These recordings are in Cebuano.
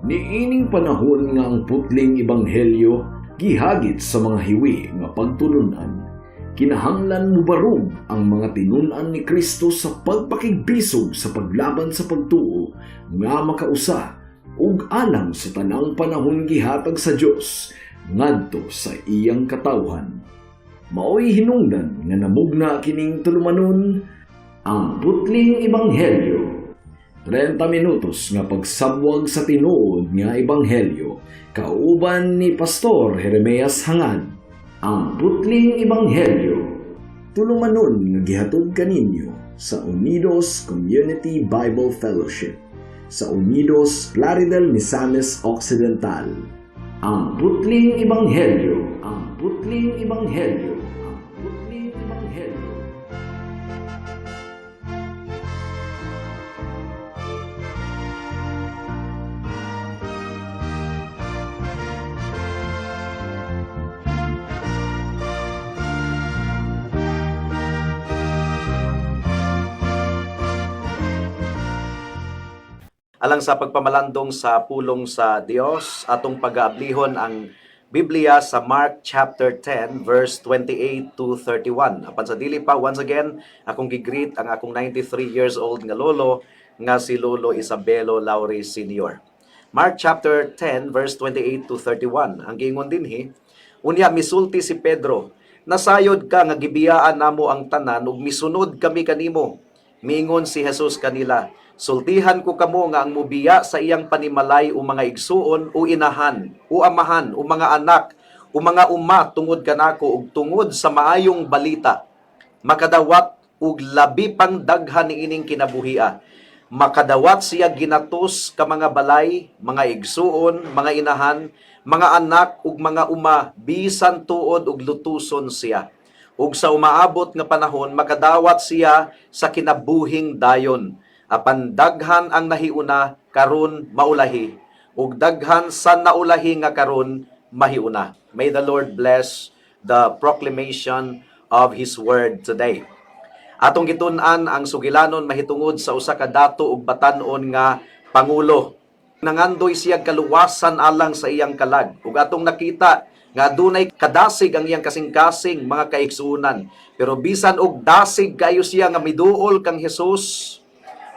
Niining panahon nga ang putling ebanghelyo gihagit sa mga hiwi nga pagtulunan, kinahanglan mubarog ang mga tinun-an ni Kristo sa pagpakigbisog sa paglaban sa pagtuo nga makausa ug alang sa tanang panahon gihatag sa Dios ngadto sa iyang katawhan. Maoy hinungdan nga namugna kining tulumanon, ang putling ebanghelyo. 30 minutos nga pagsabwag sa tinuod nga ebanghelyo kauban ni Pastor Jeremias Hangad. Ang putling ebanghelyo. Tulumanon nga gihatod kaninyo sa Unidos Community Bible Fellowship sa Unidos, Plaridel, Misamis Occidental. Ang putling ebanghelyo. Ang putling ebanghelyo. Ang putling ebanghelyo. Alang sa pagpamalandong sa pulong sa Dios, atong pag-aablihon ang Biblia sa Mark chapter 10 verse 28 to 31. Apan sa dili pa, once again, akong gi-greet ang akong 93 years old nga lolo nga si Lolo Isabelo Lauri Sr. Mark chapter 10 verse 28 to 31. Ang giingon dinhi, unya misulti si Pedro, "Nasayod ka nga gibiyaan namo ang tanan ug misunod kami kanimo." Miingon si Jesus kanila, "Sultihan ko kamo nga ang mubiya sa iyang panimalay o mga igsuon o inahan o amahan o mga anak o mga uma tungod kanako ug tungod sa maayong balita, makadawat og labi pang daghan niining kinabuhia. Makadawat siya ginatos ka mga balay, mga igsuon, mga inahan, mga anak ug mga uma, bisan tuod ug lutuson siya. Ug sa umaabot nga panahon makadawat siya sa kinabuhing dayon. Apan daghan ang nahiuna karon maulahi, ug daghan sa naulahi nga karon mahiuna." May the Lord bless the proclamation of His word today. Atong gitun-an ang sugilanon mahitungod sa usa ka dato ug batan-on nga pangulo. Nangandoy siya kaluwasan alang sa iyang kalag. Ug atong nakita nga adunay kadasig ang iyang kasing-kasing mga kaigsuonan. Pero bisan og dasig kayo siya nga miduol kang Hesus,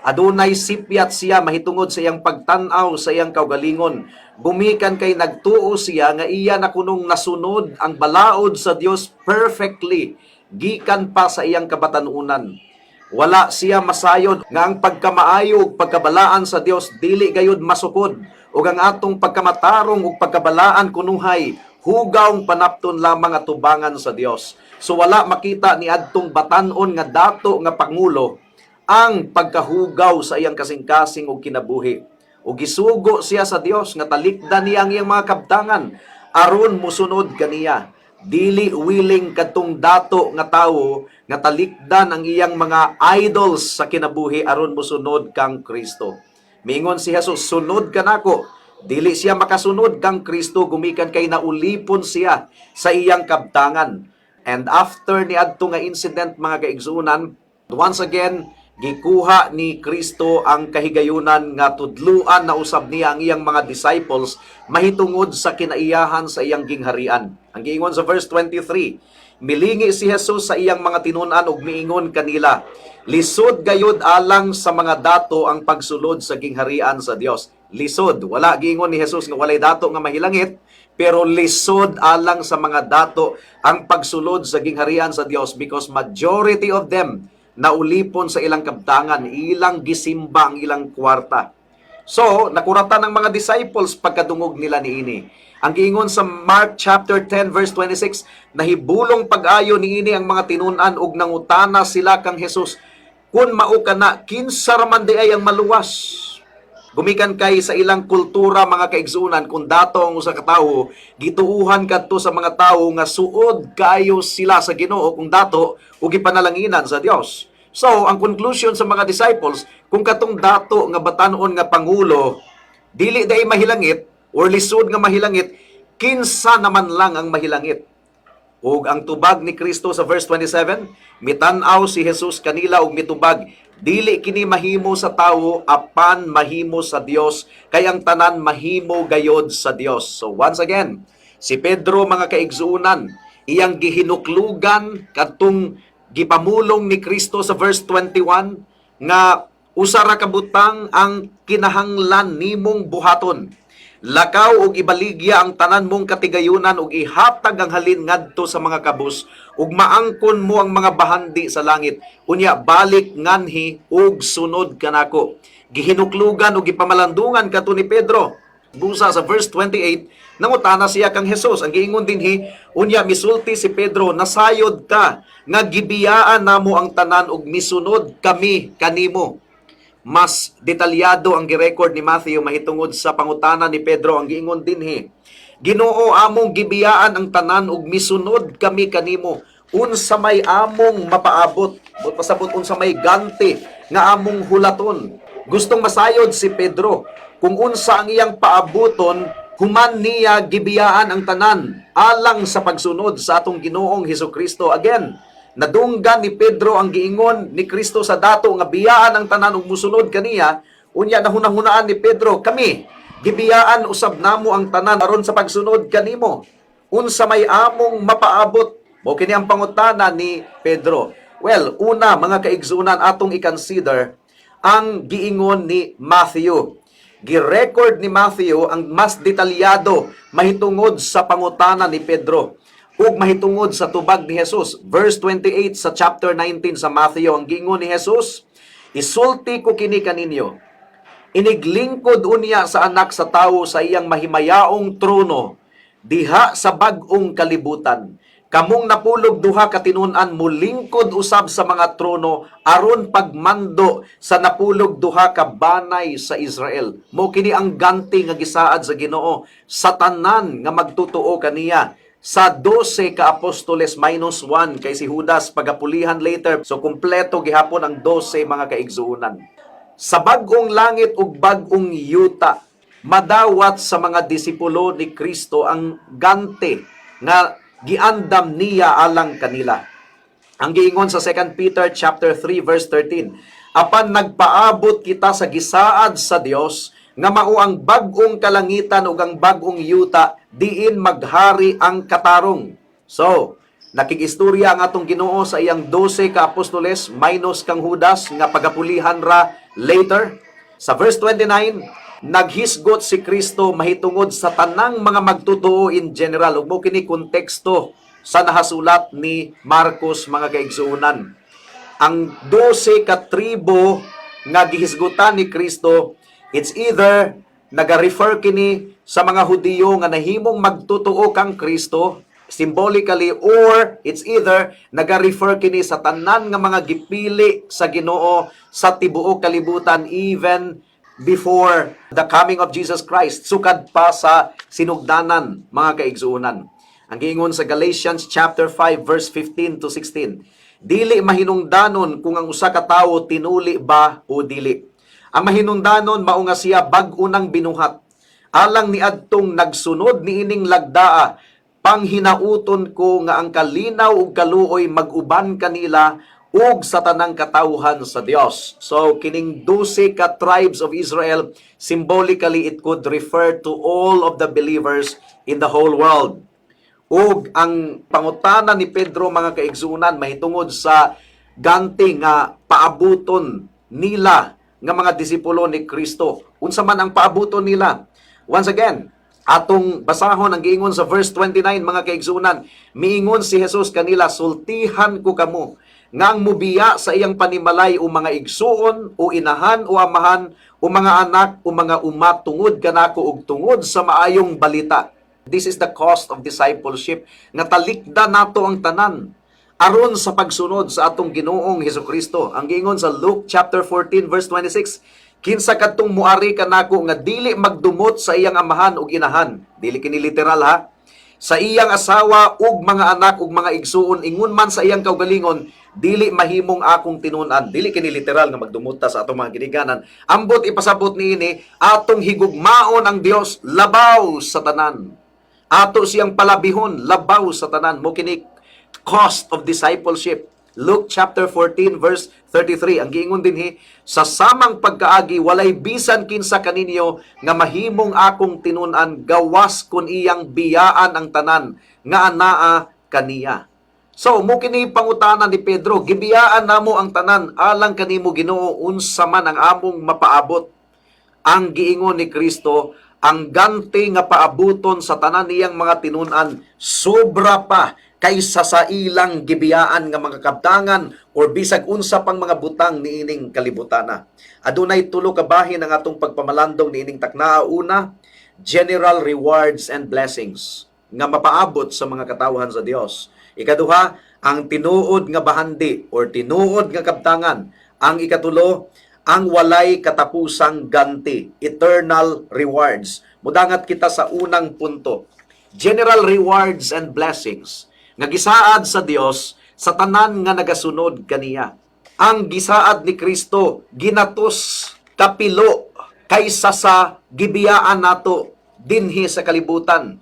adunay sipyat siya mahitungod sa iyang pagtan-aw sa iyang kaugalingon. Gumikan kay nagtuo siya nga iya na kunong nasunod ang balaod sa Dios perfectly gikan pa sa iyang kabatanunan. Wala siya masayod nga ang pagkamaayo ug pagkabalaan sa Dios dili gayud masukod, ug ang atong pagkamatarong ug pagkabalaan kunuhay hugawng panapton lamang atubangan sa Dios. So wala makita ni adtong batan-on nga dato nga pangulo ang pagkahugaw sa iyang kasing-kasing ug kinabuhi. Ug gisugo siya sa Dios nga talikdan niya ang iyang mga kabtangan aron musunod kaniya. Dili willing kadtong dato nga tawo nga talikdan ang iyang mga idols sa kinabuhi aron musunod kang Kristo. Mingon si Jesus, "Sunod ka nako." Dili siya makasunod kang Kristo gumikan kay naulipon siya sa iyang kabtangan. And after ni adto nga incident, mga kaigsuonan, once again gikuha ni Kristo ang kahigayunan nga tudluan na usab niya ang iyang mga disciples mahitungod sa kinaiyahan sa iyang gingharian. Ang giingon sa verse 23, milingi si Jesus sa iyang mga tinun-an ug miingon kanila, "Lisod gayud alang sa mga dato ang pagsulod sa gingharian sa Dios." Lisod, wala giingon ni Jesus nga walay dato nga mahilangit, pero lisod alang sa mga dato ang pagsulod sa gingharian sa Dios because majority of them naulipon sa ilang kabtangan, ilang gisimba ang ilang kwarta. So, nakuratan ng mga disciples pagkadungog nila niini. Ang giingon sa Mark chapter 10 verse 26, nahibulong pag-ayo niini ang mga tinun-an ug nangutana sila kang Jesus, "Kun mao ka na, kinsa ra man di ay ang maluwas?" Gumikan kay sa ilang kultura, mga kaigsuonan, kung dato ang usa ka tawo, gituuhan kadto sa mga tawo nga suod kaayo sila sa Ginoo kung dato ug gipanalanginan sa Dios. So, ang conclusion sa mga disciples, kung katong dato nga batan-on nga pangulo dili dai mahilangit or lisod nga mahilangit, kinsa naman lang ang mahilangit? Ug ang tubag ni Kristo sa verse 27, mitan-aw si Jesus kanila ug mitubag, "Dili kini mahimo sa tawo apan mahimo sa Dios, kay ang tanan mahimo gayod sa Dios." So once again, si Pedro, mga kaigsuonan, iyang gihinuklugan kadtong gipamulong ni Kristo sa verse 21 nga usa ra ka butang ang kinahanglan nimong buhaton. Lakaw ug ibaligya ang tanan mong katigayunan ug ihatag ang halin ngadto sa mga kabus ug maangkon mo ang mga bahandi sa langit. Unya balik nganhi ug sunod kanako. Gihinuklugan ug gipamalandungan kato ni Pedro. Busa sa verse 28, nangutana siya kang Jesus. Ang giingon dinhi, unya misulti si Pedro, "Nasayod ka nga gibiyaan namo ang tanan ug misunod kami kanimo." Mas detalyado ang girecord ni Matthew mahitungod sa pangutana ni Pedro. Ang giingon dinhi, "Ginoo, among gibiyaan ang tanan ug misunod kami kanimo. Unsa may among mapaabot?" But pasabot, unsa may ganti nga among hulaton? Gustong masayod si Pedro kung unsa ang iyang paabuton human niya gibiyaan ang tanan alang sa pagsunod sa atong Ginoong Hesukristo. Again, nadunggan ni Pedro ang giingon ni Kristo sa dato nga biyaan ang tanan ug musunod kaniya. Unya nahunahunaan ni Pedro, "Kami, gibiyaan usab namo ang tanan aron sa pagsunod kanimo. Unsa may among mapaabot?" Mao kini ang pangutana ni Pedro. Well, una, mga kaigsunan, atong i-consider ang giingon ni Matthew. Gi-record ni Matthew ang mas detalyado mahitungod sa pangutana ni Pedro ug mahitungod sa tubag ni Jesus. Verse 28 sa chapter 19 sa Matthew, ang giingon ni Jesus, "Isulti ko kini kaninyo. Iniglingkod unya sa Anak sa Tawo sa iyang mahimayaong trono diha sa bag-ong kalibutan. Kamong 12 ka tinun-an mulingkod usab sa mga trono aron pagmando sa 12 ka banay sa Israel." Mo kini ang ganti nga gisaad sa Ginoo sa tanan nga magtutoo kaniya, sa 12 ka apostoles minus 1 kay si Judas pagapulihan later. So kumpleto gihapon ang 12, mga kaigsuonan. Sa bag-ong langit ug bag-ong yuta, madawat sa mga disipulo ni Kristo ang gante nga giandam niya alang kanila. Ang giingon sa 2 Peter chapter 3 verse 13, apan nagpaabot kita sa gisaad sa Dios nga mao ang bag-ong kalangitan ug ang bag-ong yuta diin maghari ang katarong. So, nakigistorya ang atong Ginoo sa iyang 12 ka apostoles minus kang Judas nga pagapulihan ra later. Sa verse 29, naghisgot si Kristo mahitungod sa tanang mga magtotoo in general. Ug mo kini konteksto sa nahasulat ni Marcos, mga kaigsuonan. Ang 12 ka tribo nga gihisgutan ni Kristo, it's either naga-refer kini sa mga Hudiyo nga nahimong magtotoo kang Kristo symbolically or it's either naga-refer kini sa tanan nga mga gipili sa Ginoo sa tibuok kalibutan even before the coming of Jesus Christ, sukad pa sa sinugdanan, mga kaigsuonan. Ang giingon sa Galatians chapter 5 verse 15 to 16, dili mahinungdanon kung ang usa ka tawo tinuli ba o dili. Ang mahinungdanon mao nga siya bag-o nang binuhat. Alang niadtong nagsunod niining lagdaa, panghinauton ko nga ang kalinaw ug kaluoy mag-uban kanila ug sa tanang katawhan sa Dios. So kining 12 ka tribes of Israel, symbolically it could refer to all of the believers in the whole world. Ug ang pangutana ni Pedro, mga kaigsuonan, mahitungod sa ganti nga paabuton nila nga mga disipulo ni Kristo. Unsa man ang paabuton nila? Once again, atong basahon ang giingon sa verse 29, mga kaigsuonan. Miingon si Jesus kanila, "Sultihan ko kamo nga ang mubiya sa iyang panimalay o mga igsuon o inahan o amahan o mga anak o mga uma tungod kanako ug tungod sa maayong balita." This is the cost of discipleship, nga talikda nato ang tanan aron sa pagsunod sa atong Ginoong Hesukristo. Ang giingon sa Luke chapter 14 verse 26, kinsa kadtong muari kanako nga dili magdumot sa iyang amahan ug inahan. Dili kini literal ha. Sa iyang asawa ug mga anak ug mga igsuon, ingon man sa iyang kaugalingon, dili mahimong akong tinun-an. Dili kini literal nga magdumot ta sa atong mga ginikanan. Ambot ipasabot niini, atong higugmaon ang Dios labaw sa tanan. Ato siyang palabihon labaw sa tanan. Mo kini cost of discipleship. Luke chapter 14 verse 33, ang giingon dinhi, "Sa samang pagkaagi, walay bisan kinsa kaninyo nga mahimong akong tinun-an gawas kun iyang biyaan ang tanan nga anaa kaniya." So, mao kini pangutana ni Pedro, "Gibiyaan namo ang tanan alang kanimo, Ginoo, unsa man ang among mapaabot?" Ang giingon ni Kristo, ang ganti nga paabuton sa tanan niyang mga tinun-an sobra pa kaysa sa ilang gibiyaan nga mga kabtangan or bisag unsa pang mga butang niining kalibutana. Adunay tulo ka bahin ang atong pagpamalandong niining taknaa. Una, general rewards and blessings nga mapaabot sa mga katawhan sa Dios. Ikaduha, ang tinuod nga bahandi or tinuod nga kabtangan. Ang ikatulo, ang walay katapusang ganti, eternal rewards. Mudangat kita sa unang punto. General rewards and blessings nga gisaad sa Dios sa tanan nga nagasunod kaniya. Ang gisaad ni Kristo ginatos kapilo kaysa sa gibiyaan nato dinhi sa kalibutan.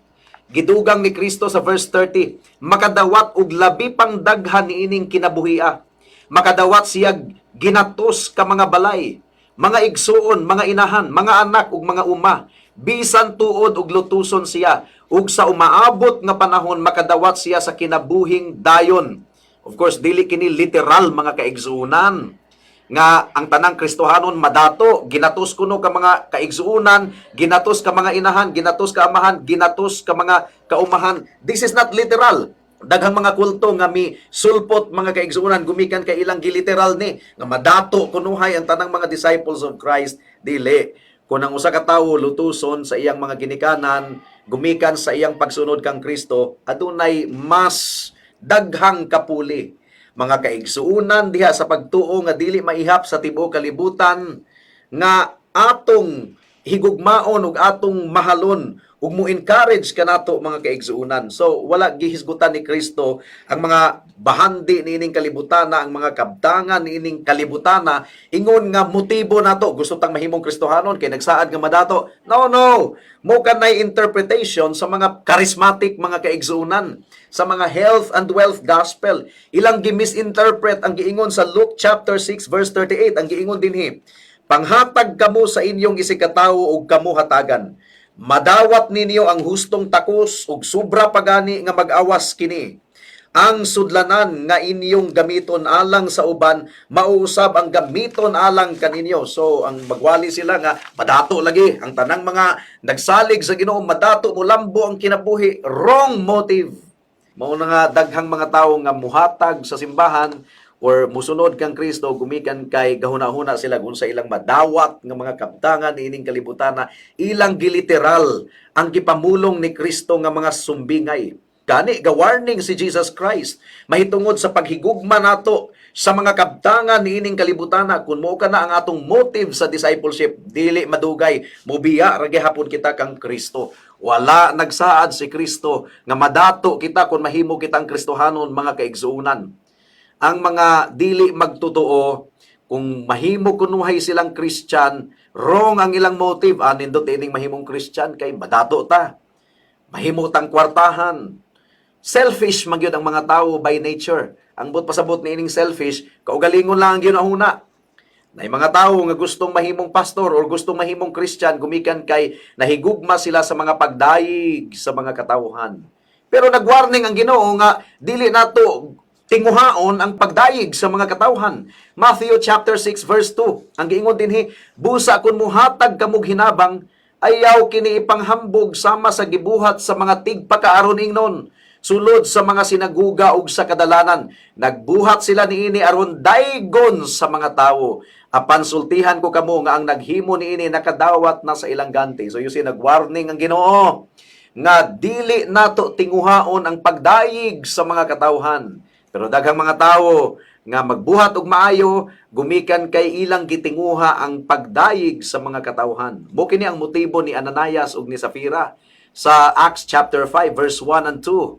Gidugang ni Kristo sa verse 30, makadawat og labi pang daghan niining kinabuhia. Makadawat siya ginatos ka mga balay, mga igsuon, mga inahan, mga anak ug mga uma. Bisan tuod ug lutuson siya, ug sa umaabot nga panahon makadawat siya sa kinabuhing dayon. Of course, dili kini literal, mga kaigsuonan, nga ang tanang Kristohanon madato, ginatos kuno ka mga kaigsuonan, ginatos ka mga inahan, ginatos ka amahan, ginatos ka mga kaumahan. This is not literal. Daghang mga kulto nga mi sulpot, mga kaigsuonan, gumikan kay ilang giliteral ni nga madato kunuhay ang tanang mga disciples of Christ. Dili. Kung ang usa ka tawo lutuson sa iyang mga ginikanan gumikan sa iyang pagsunod kang Kristo, adunay mas daghang kapuli, mga kaigsuonan, diha sa pagtuo nga dili maihap sa tibuok kalibutan nga atong higugmaon ug atong mahalon ug mo encourage kanato, mga kaigsuonan. So wala gihisgutan ni Kristo ang mga bahandi niining kalibutana, ang mga kabtangan niining kalibutana, ingon nga motibo nato gusto tang mahimong Kristohanon kay nagsaad nga madato. No, no. Mao kanay interpretation sa mga charismatic, mga kaigsuonan, sa mga health and wealth gospel. Ilang gi-misinterpret ang giingon sa Luke chapter 6 verse 38. Ang giingon dinhi, "Panghatag kamo sa inyong isigkatawo ug kamo hatagan. Madawat ninyo ang hustong takos ug sobra pagani nga mag-awas kini. Ang sudlanan nga inyong gamiton alang sa uban, mao usab ang gamiton alang kaninyo." So ang magwali sila nga madato lagi ang tanang mga nagsalig sa Ginoo, madato, mulambo ang kinabuhi. Wrong motive. Mao na nga daghang mga tawo nga muhatag sa simbahan or musunod kang Kristo gumikan kay gahuna-huna sila kung sa ilang madawat nga mga kabtangan niining kalibutana. Ilang giliteral ang gipamulong ni Kristo nga mga sumbingay. Gani ga-warning si Jesus Christ mahitungod sa paghigugma nato sa mga kabtangan niining kalibutana. Kung mao kana ang atong motive sa discipleship, dili madugay mobiya ra gihapon kita kang Kristo. Wala nagsaad si Kristo nga madato kita kung mahimo kitang Kristohanon, mga kaigsuonan. Ang mga dili magtotoo, kung mahimo kunuhay silang Christian, wrong ang ilang motive. Ah, nindot ining mahimong Christian kay madato ta, mahimo tang kwartahan. Selfish man gyud ang mga tao by nature. Ang buot pasabot niining selfish, kaugalingon lang ang ginahuna. Nay mga tao nga gustong mahimong pastor or gustong mahimong Christian gumikan kay nahigugma sila sa mga pagdayeg sa mga katawhan. Pero nagwarning ang Ginoo nga dili nato tinguhaon ang pagdayeg sa mga katawhan. Matthew chapter 6 verse 2. Ang giingon dinhi, "Busa kun muhatag kamog hinabang, ayaw kini ipanghambog sama sa gibuhat sa mga tigpakaaron ingnon sulod sa mga sinaguga ug sa kadalanan. Nagbuhat sila niini aron daygon sa mga tawo. Apan sultihan ko kamo nga ang naghimo niini nakadawat na sa ilang ganti." So you see, nagwarning ang Ginoo nga dili nato tinguhaon ang pagdayeg sa mga katawhan. Pero daghang mga tawo nga magbuhat og maayo gumikan kay ilang gitinguha ang pagdayeg sa mga katawhan. Mao kini ang motibo ni Ananias ug ni Safira sa Acts chapter 5 verse 1 and 2.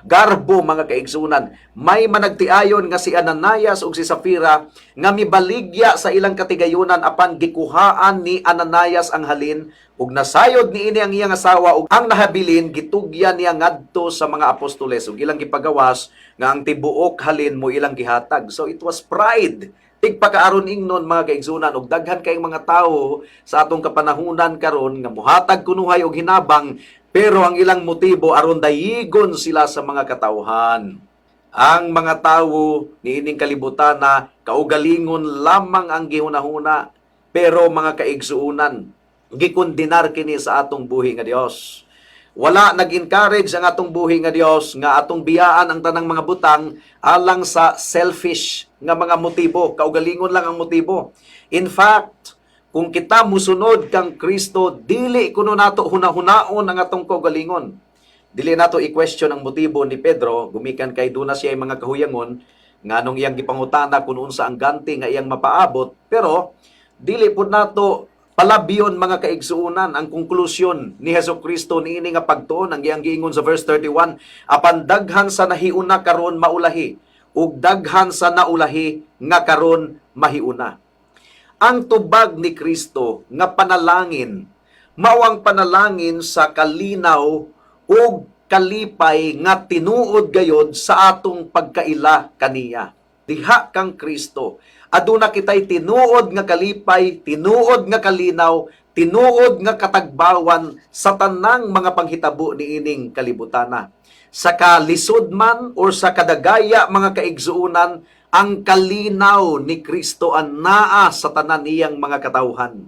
Garbo, mga kaigsunan. May managtiayon nga si Ananias ug si Safira nga mibaligya sa ilang katigayunan, apan gikuhaan ni Ananias ang halin ug nasayod niini ang iyang asawa, ug ang nahabilin gitugyan niya ngadto sa mga apostoles ug ilang gipagawas nga ang tibuok halin mo ilang gihatag. So it was pride. Tigpakaaron ingnon, mga kaigsunan, og daghan kayong mga tawo sa atong kapanahunan karon nga muhatag kunuhay og hinabang, pero ang ilang motibo aron dayigon sila sa mga katawhan. Ang mga tawo niining kalibutan na kaugalingon lamang ang gihunahuna, pero mga kaigsuunan, gikondenar kini sa atong buhi nga Dios. Wala nag-encourage ang atong buhi nga Dios nga atong biyaan ang tanang mga butang alang sa selfish nga mga motibo, kaugalingon lang ang motibo. In fact, kung kita musunod kang Kristo, dili kuno nato hunahunaon ang atong kaugalingon. Dili nato i-question ang motibo ni Pedro gumikan kay duna siya mga kahuyangon nganong iyang gipangutana kung unsa ang ganti nga iyang mapaabot, pero dili pud nato palabyon, mga kaigsuonan, ang konklusyon ni Hesus Kristo niini nga pagtuon. Ang iyang giingon sa verse 31, "Apan daghan sa nahiuna karon maulahi ug daghan sa naulahi nga karon mahiuna." Ang tubag ni Kristo nga panalangin mao ang panalangin sa kalinaw ug kalipay nga tinuod gayod sa atong pagkaila kaniya. Diha kang Kristo, aduna kitay tinuod nga kalipay, tinuod nga kalinaw, tinuod nga katagbawan sa tanang mga panghitabo niining kalibutana. Sa kalisod man or sa kadagaya, mga kaigsuunan, ang kalinaw ni Kristo ang naa sa tanan niyang mga katawhan,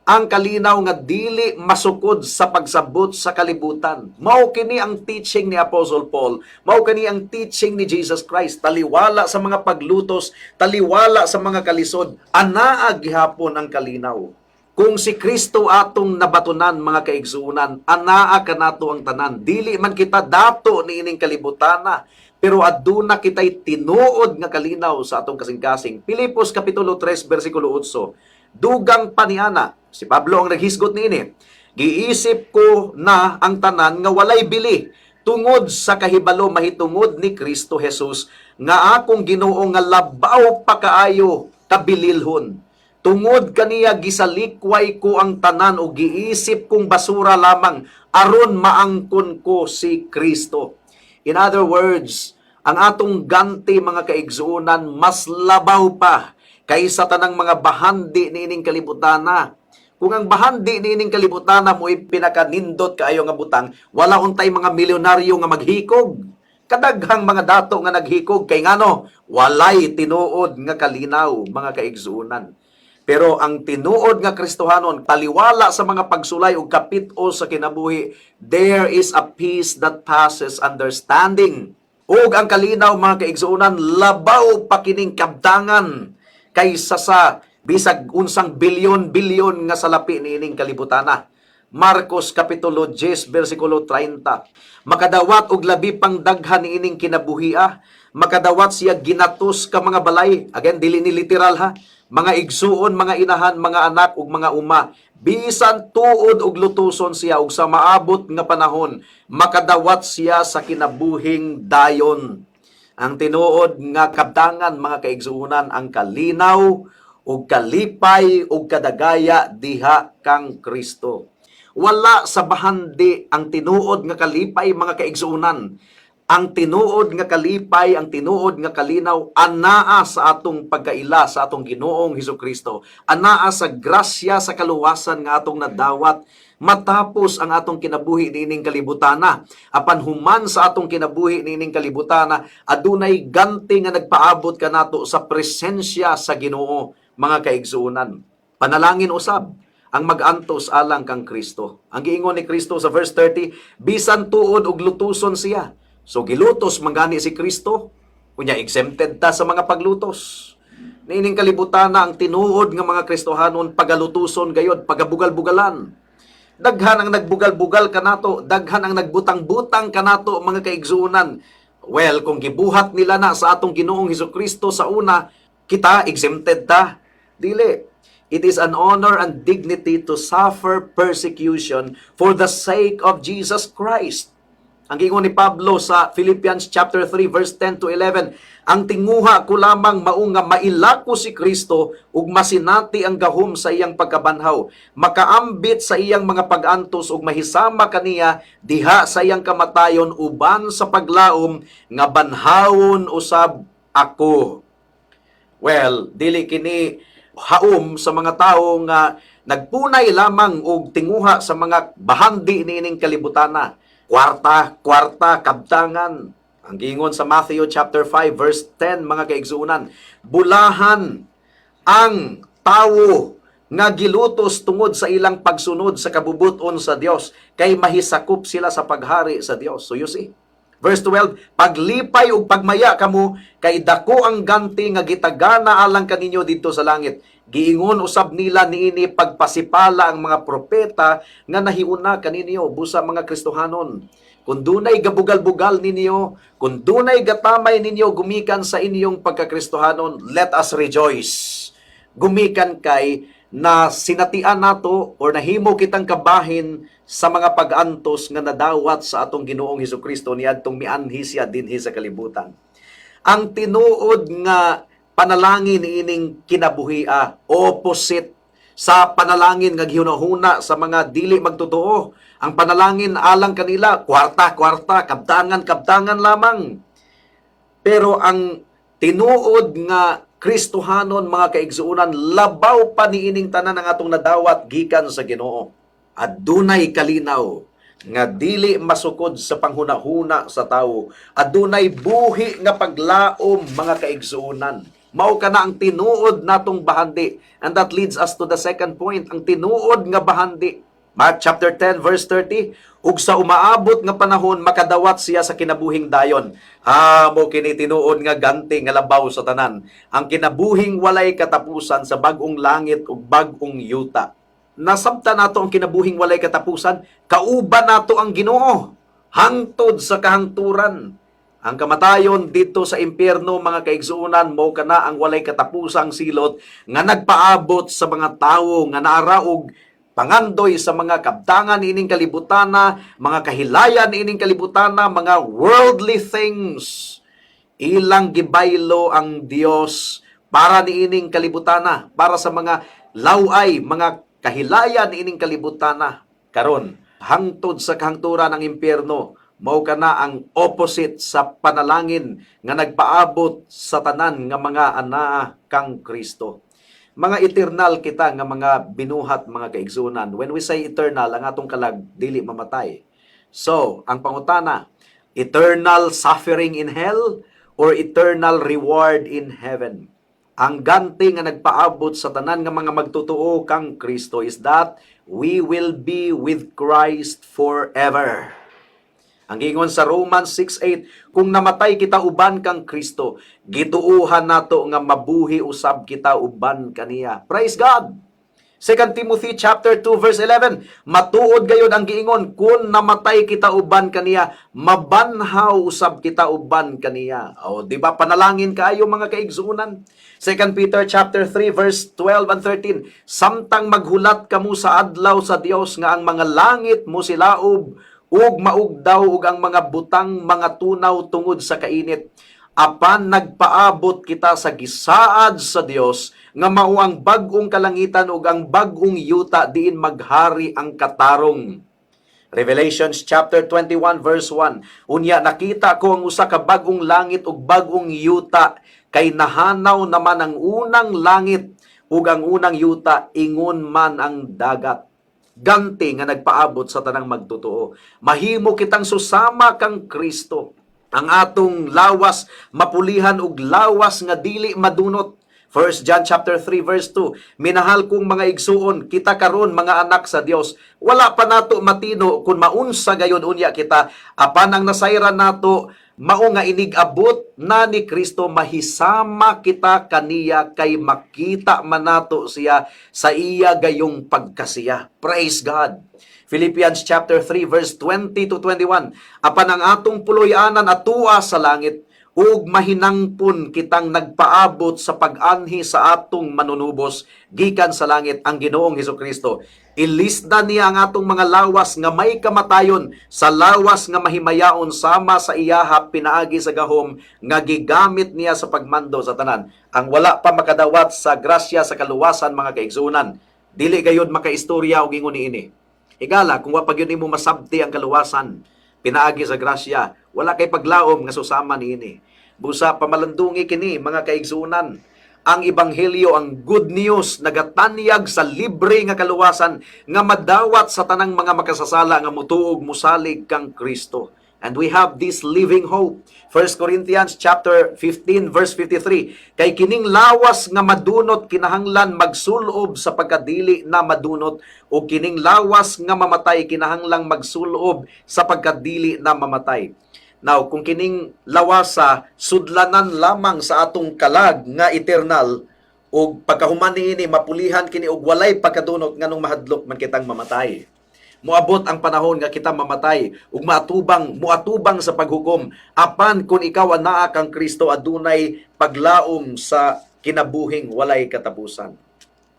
ang kalinaw nga dili masukod sa pagsabot sa kalibutan. Mao kini ang teaching ni Apostle Paul. Mao kini ang teaching ni Jesus Christ. Taliwala sa mga paglutos, taliwala sa mga kalisod, anaa gihapon ang kalinaw. Kung si Kristo atong nabatunan, mga kaigsuunan, anaa kanato ang tanan. Dili man kita dato niining kalibutana, pero aduna kitay tinuod nga kalinaw sa atong kasing-kasing. Pilipos kapitulo 3 bersikulo 8. Dugang pa niana, si Pablo ang naghisgot niini, "Giisip ko na ang tanan nga walay bili tungod sa kahibalo mahitungod ni Kristo Jesus nga akong Ginoo nga labaw pa kaayo kabililhon. Tungod kaniya gisalikway ko ang tanan o giisip kong basura lamang aron maangkon ko si Kristo." In other words, ang atong ganti, mga kaigsuonan, mas labaw pa kaysa tanang mga bahandi niining kalibutana. Kung ang bahandi niining kalibutana mo'y pinakanindot kaayo nga butang, wala untay mga milyonaryo nga maghikog. Kadaghang mga dato nga naghikog kay ngano, walay tinuod nga kalinaw, mga kaigsuonan. Pero ang tinuod nga Kristohanon, taliwala sa mga pagsulay ug kapit-o sa kinabuhi, there is a peace that passes understanding. Ug ang kalinaw, mga kaigsuonan, labaw pa kining kabtangan kaysa sa bisag unsang bilyon-bilyon nga salapi niining kalibutana. Marcos kapitulo 10 bersikulo 30. Makadawat og labi pang daghan niining kinabuhia, makadawat siya ginatos ka mga balay. Again, dili ni literal ha. Mga igsuon, mga inahan, mga anak ug mga uma. Bisan tuod og lutuson siya ug sa maabot nga panahon, makadawat siya sa kinabuhing dayon. Ang tinuod nga kabtangan, mga kaigsuonan, ang kalinaw ug kalipay ug kadagaya diha kang Kristo. Wala sa bahandi ang tinuod nga kalipay, mga kaigsuonan. Ang tinuod nga kalipay, ang tinuod nga kalinaw anaa sa atong pagkaila sa atong Ginoong Hesus Kristo. Anaa sa grasya sa kaluwasan nga atong nadawat matapos ang atong kinabuhi niining kalibutana. Apan human sa atong kinabuhi niining kalibutana, adunay ganti nga nagpaabot kanato sa presensya sa Ginoo, mga kaigsuonan. Panalangin usab ang mag-antos alang kang Kristo. Ang giingon ni Kristo sa verse 30, bisan tuod og lutuson siya. So gilutos man gani si Kristo, unya exempted ta sa mga paglutos. Niining kalibutana, ang tinuod nga mga Kristohanon pagalutuson gayod, pagabugal-bugalan. Daghan ang nagbugal-bugal kanato, daghan ang nagbutang-butang kanato, mga kaigsuonan. Well, kung gibuhat nila na sa atong Ginoong Hesus Kristo sa una, kita exempted ta. Dili. It is an honor and dignity to suffer persecution for the sake of Jesus Christ. Ang giingon ni Pablo sa Philippians chapter 3 verse 10 to 11, "Ang tinguha ko lamang mao nga maila ko si Kristo ug masinati ang gahom sa iyang pagkabanhaw, makaambit sa iyang mga pag-antos ug mahisama kaniya diha sa iyang kamatayon, uban sa paglaom nga banhawon usab ako." Well, dili kini haom sa mga tawo nga nagpunay lamang og tinguha sa mga bahandi niining kalibutana. Kwarta, kwarta, kabtangan. Ang giingon sa Matthew chapter 5 verse 10, mga kaigsuonan, "Bulahan ang tawo nga gilutos tungod sa ilang pagsunod sa kabubuton sa Dios, kay mahisakop sila sa paghari sa Dios." So you see, verse 12, "Paglipay ug pagmaya kamo, kay dako ang ganti nga gitagana alang kaninyo didto sa langit. Giingon usab nila niini pagpasipala ang mga propeta nga nahiuna kaninyo." Busa, mga Kristohanon, kung dunay gabugal-bugal ninyo, kung dunay gatamay ninyo gumikan sa inyong pagkakristohanon, let us rejoice. Gumikan kay na sinatian nato or nahimo kitang kabahin sa mga pag-antos nga nadawat sa atong Ginoong Hesukristo niadtong mianhi siya dinhi sa kalibutan. Ang tinuod nga panalangin niining kinabuhia, opposite sa panalangin nga gihunahuna sa mga dili magtotoo. Ang panalangin alang kanila, kwarta, kwarta, kabtangan, kabtangan lamang. Pero ang tinuod nga Kristohanon, mga kaigsuonan, labaw pa niining tanan ang atong nadawat gikan sa Ginoo. Adunay kalinaw nga dili masukod sa panghunahuna sa tawo. Adunay buhi nga paglaom, mga kaigsuonan. Mao kana ang tinuod natong bahandi. And that leads us to the second point, ang tinuod nga bahandi. Mark chapter 10 verse 30, "Ug sa umaabot nga panahon makadawat siya sa kinabuhing dayon." Ah, mao kini tinuod nga ganti nga labaw sa tanan. Ang kinabuhing walay katapusan sa bag-ong langit ug bag-ong yuta. Nasabta nato ang kinabuhing walay katapusan, kauban nato ang Ginoo hangtod sa kahangturan. Ang kamatayon didto sa impyerno, mga kaigsuonan, mao kana ang walay katapusang silot nga nagpaabot sa mga tawo nga naa ra og pangandoy sa mga kabtangan ining kalibutana, mga kahilayan ining kalibutana, mga worldly things. Ilang gibaylo ang Dios para niining kalibutana, para sa mga laway, mga kahilayan niining kalibutana. Karon, hangtod sa kahangturan ng impyerno, mao kana ang opposite sa panalangin nga nagpaabot sa tanan nga mga anaa kang Kristo. Mga eternal kita nga mga binuhat, mga kaigsuonan. When we say eternal, ang atong kalag dili mamatay. So, ang pangutana, eternal suffering in hell or eternal reward in heaven? Ang ganti nga nagpaabot sa tanan nga mga magtotoo kang Kristo is that we will be with Christ forever. Ang giingon sa Romans 6:8, "Kung namatay kita uban kang Kristo, gituuhan nato nga mabuhi usab kita uban kaniya." Praise God. 2 Timothy chapter 2 verse 11, "Matuod gayud ang giingon, kung namatay kita uban kaniya, mabanhaw usab kita uban kaniya." O, di ba panalangin kaayo, mga kaigsuonan? 2 Peter chapter 3 verse 12 and 13, "Samtang maghulat kamo sa adlaw sa Dios nga ang mga langit mosilaob ug maugdaw ug ang mga butang mga tunaw tungod sa kainit. Apan nagpaabot kita sa gisaad sa Dios nga mao ang bag-ong kalangitan ug ang bag-ong yuta diin maghari ang katarong." Revelations chapter 21 verse 1, "Unya nakita ko ang usa ka bag-ong langit ug bag-ong yuta, kay nahanaw naman ang unang langit ug ang unang yuta, ingon man ang dagat." Ganti nga nagpaabot sa tanang magtotoo. Mahimo kitang susama kang Kristo. Ang atong lawas mapulihan og lawas nga dili madunot. 1 John chapter 3 verse 2, "Minahal kong mga igsuon, kita karon mga anak sa Dios. Wala pa nato matino kung maunsa gayon unya kita, apan ang nasayran nato mao nga inig-abot na ni Kristo mahisama kita kaniya, kay makita man nato siya sa iya gayong pagkasiya." Praise God. Philippians chapter 3 verse 20 to 21, "Apan ang atong puloy-anan atua sa langit, Ug mahinangpon kitang nagpaabot sa pag-anhi sa atong manunubos gikan sa langit, ang Ginoong Hesukristo. Ilisda niya ang atong mga lawas nga may kamatayon sa lawas nga mahimayaon sama sa iyaha pinaagi sa gahom nga gigamit niya sa pagmando sa tanan. Ang wala pa makadawat sa grasya sa kaluwasan, mga kaigsuonan, dili gayud makaistorya og ingon niini. Higala, kung wa pa gyud nimo masabti ang kaluwasan pinaagi sa grasya, wala kay paglaom nga susama niini. Busa pamalandungi kini, mga kaigsuonan. Ang ebanghelyo, ang good news, nagatanyag sa libre nga kaluwasan nga madawat sa tanang mga makasasala nga mutuog, musalig kang Kristo. And we have this living hope. 1 Corinthians chapter 15 verse 53. Kay kining lawas nga madunot kinahanglan magsulob sa pagkadili na madunot, o kining lawas nga mamatay kinahanglang magsulob sa pagkadili na mamatay. Now, kung kining lawasa sudlanan lamang sa atong kalag nga eternal ug pagkahuman niini mapulihan kini og walay pagkadunot, nganong mahadlok man kitang mamatay? Moabot ang panahon nga kita mamatay ug maatubang muatubang sa paghukom. Apan kung ikaw anaa kang Kristo, adunay paglaom sa kinabuhing walay katapusan.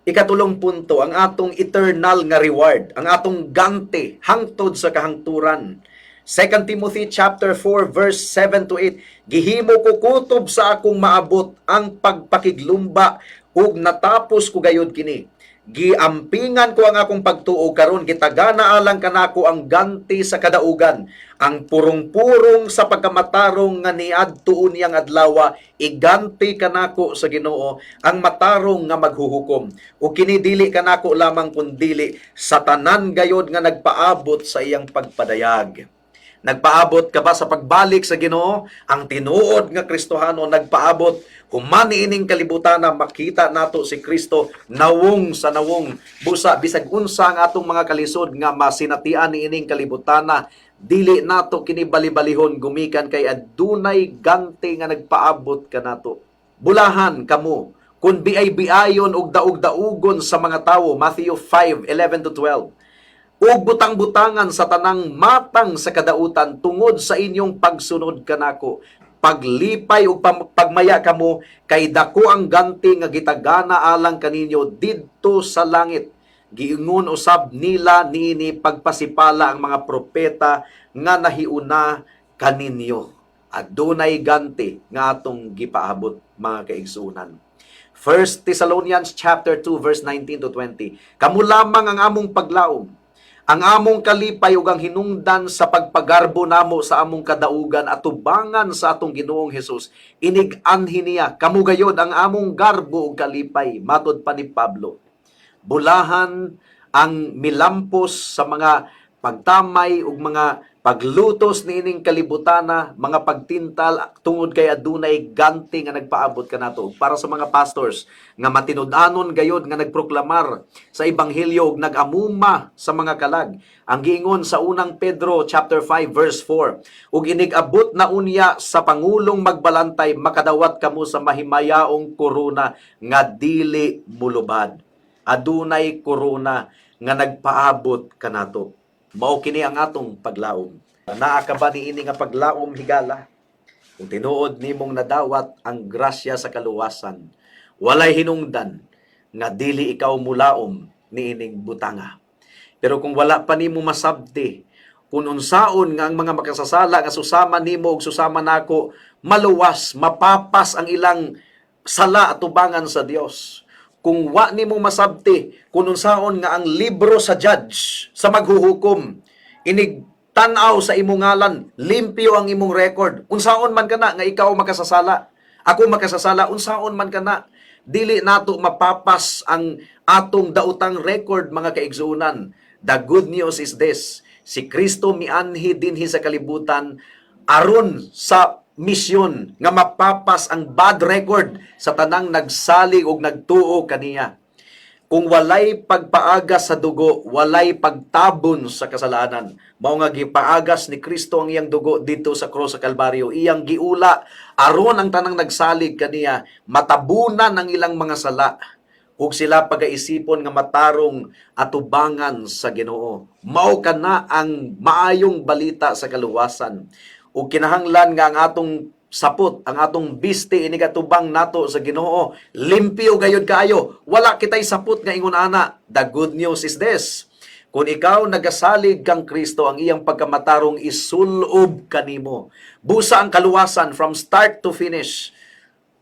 Ikatulong punto, ang atong eternal nga reward, ang atong gante hangtod sa kahangturan. 2 Timothy chapter 4 verse 7 to 8: Gihimo ko kutob sa akong maabot ang pagpakiglumba ug natapos ko gayud kini. Giampingan ko ang akong pagtuo. Karon gitagana alang kanako ang ganti sa kadaugan, ang purong-purong sa pagkamatarong nga niadto niyang adlawa iganti kanako sa Ginoo, ang matarong nga maghuhukom. Ug kini dili kanako lamang kundili sa tanan gayod nga nagpaabot sa iyang pagpadayag. Nagpaabot ka ba sa pagbalik sa Ginoo? Ang tinuod nga Kristohano nagpaabot human niining kalibutan na makita nato si Kristo nawong sa nawong. Busa bisag unsa ang atong mga kalisod nga masinatian niining kalibutan, dili nato kini bali-balihon gumikan kay adunay gante nga nagpaabot kanato. Bulahan kamo kung biay-biayon og daog-daugon sa mga tawo, Matthew 5:11 to 12, ug butang-butangan sa tanang matang sa kadautan tungod sa inyong pagsunod kanako. Paglipay ug pagmaya kamo kay dako ang ganti nga gitagana alang kaninyo didto sa langit. Giingon usab nila niini pagpasipala ang mga propeta nga nahiuna kaninyo. Adunay ganti nga atong gipaabot, mga kaigsuonan. 1 Thessalonians chapter 2 verse 19 to 20. Kamo lamang ang among paglaom, ang among kalipay ug ang hinungdan sa pagpagarbo namo sa among kadaugan atubangan sa atong Ginoong Hesus inig-anhi niya. Kamo gayod ang among garbo ug kalipay, matod pa ni Pablo. Bulahan ang milampos sa mga pagtamay ug mga paglutos niining kalibutana, mga pagtintal, tungod kay adunay ganti nga nagpaabot kanato. Para sa mga pastors nga matinud-anon gayod nga nagproklamar sa ebanghelyo ug nag-amuma sa mga kalag. Ang giingon sa Unang Pedro chapter 5 verse 4, ug inig-abot na unya sa pangulong magbalantay, makadawat kamo sa mahimayaong korona nga dili mulubad. Adunay korona nga nagpaabot kanato. Mao kini ang atong paglaom. Naa ka ba niini nga paglaom, higala? Kung tinuod nimong nadawat ang grasya sa kaluwasan, walay hinungdan nga dili ikaw mulaom niining butanga. Pero kung wala pa nimo masabti kung unsaon nga ang mga makasasala nga susama nimo ug susama nako maluwas, mapapas ang ilang sala atubangan sa Dios. Kung wa nimo masabti kung unsaon nga ang libro sa judge, sa maghuhukom, inig tan-aw sa imong ngalan, limpyo ang imong record. Unsaon man kana nga ikaw makasasala, ako makasasala, unsaon man kana, dili nato mapapas ang atong daotang record, mga kaigsuonan. The good news is this: si Kristo mianhi dinhi sa kalibutan aron sa misyon nga mapapas ang bad record sa tanang nagsalig og nagtuo kaniya. Kung walay pagpaagas sa dugo, walay pagtabon sa kasalanan. Mao nga gipaagas ni Kristo ang iyang dugo dito sa krus sa Kalbaryo. Iyang giula aron ang tanang nagsalig kaniya matabunan ang ilang mga sala ug sila pagaisipon nga matarong atubangan sa Ginoo. Mao kana ang maayong balita sa kaluwasan. Ug kinahanglan nga ang atong Sapot ang atong biste inigatubang nato sa Ginoo. Limpyo gayud kaayo. Wala kitay sapot nga ingon ana. The good news is this: kung ikaw nagasalig kang Kristo, ang iyang pagkamatarong isulob kanimo. Busa ang kaluwasan from start to finish.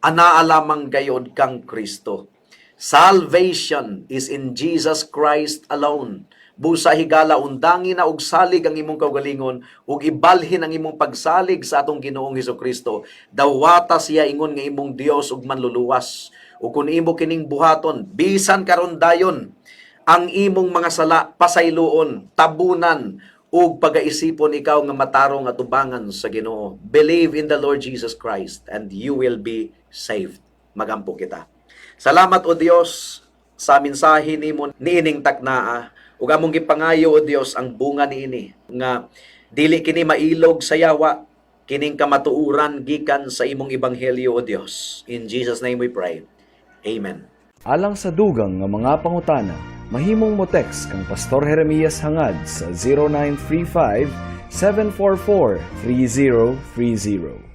Anaa lamang gayod kang Kristo. Salvation is in Jesus Christ alone. Busa higala, undangi na og salig ang imong kaugalingon ug ibalhin ang imong pagsalig sa atong Ginoong Kristo. Dawata siya ingon nga imong Dios ug manluluwas. Ug kun imo kining buhaton, bisan karon dayon, ang imong mga sala pasayloon, tabunan, ug pagaisipon ikaw nga matarong atubangan sa Ginoo. Believe in the Lord Jesus Christ and you will be saved. Magampo kita. Salamat, O Dios, sa mensahe nimo niining taknaa ug among gipangayo, O Dios, ang bunga niini nga dili kini mailog sa yawa, kining kamatuoran gikan sa imong ebanghelyo, O Dios. In Jesus' name we pray. Amen. Alang sa dugang nga mga pangutana, mahimong mo text kang Pastor Jeremias Hangad sa 0935 744 3030.